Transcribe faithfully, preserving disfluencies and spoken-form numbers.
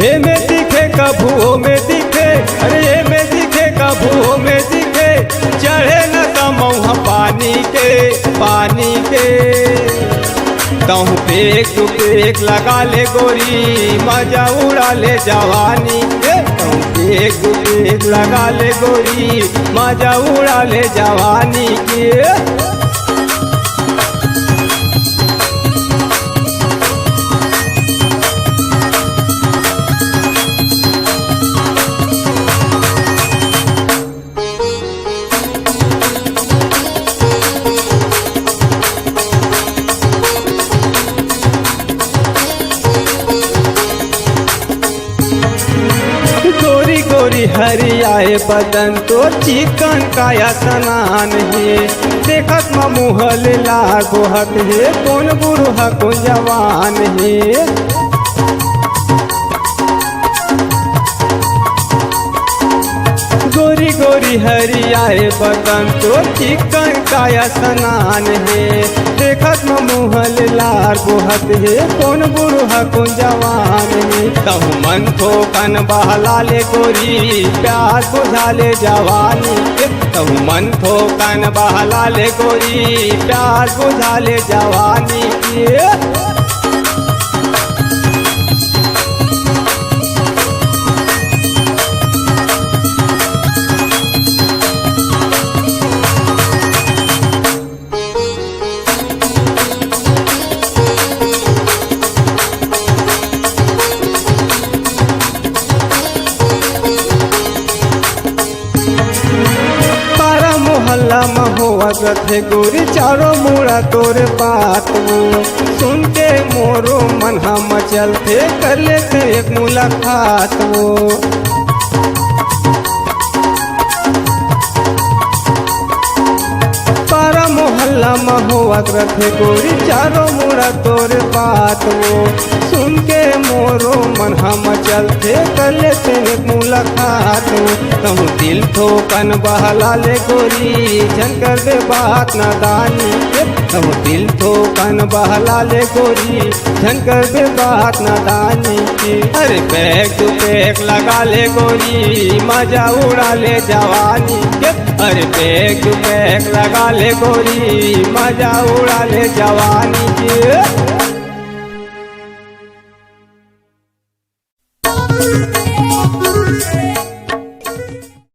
एमे दिखे कभू ओमे दिखे, अरे एमे दिखे कभू ओमे दिखे, चढ़े न त मउहा पानी के, पानी के। तहूँ पेग दू पेग लगा ले गोरी, मजा उड़ा ले जवानी के। तहूँ पेग दू पेग लगा ले गोरी, मजा उड़ा ले जवानी के। गोरी गोरी हरियाए बदन तोर चिकन काया सनान हे, देखत म मुँह ले लागो हत हे, कोन बुढ़वा कोन जवान हे। गोरी गोरी हरियाए बदन तोर चिकन काया सनान हे, देखत म मुँह ले लार बोहत हे, कोन बुढ़वा कोन जवान हे। तहूँ मन थोकन बहला ले गोरी, प्यास बुझा ले जवानी के। तहूँ मन थोकन बहला ले गोरी, प्यास बुझा ले जवानी के। पारा मोहल्ला म होवत रथे गोरी, चारों मुड़ा तोर बात वो। सुन के मोरो मन ह मचलथे, कर लेते एक मुलाकात वो। पारा मोहल्ला म होवत रथे गोरी, चारों मुड़ा तोर बात वो। सुन के मोरो मन ह मचलथे, कर लेते एक मुलाकात वो। तहूँ दिल थोकन बहला ले गोरी, झन करबे बात नादानी के। तहूँ दिल थोकन बहला ले गोरी, झन करबे बात नादानी के। अरे पेग दू पेग लगा ले गोरी, मजा उड़ा ले जवानी के। अरे पेग दू पेग लगा ले गोरी, मजा उड़ा ले जवानी के।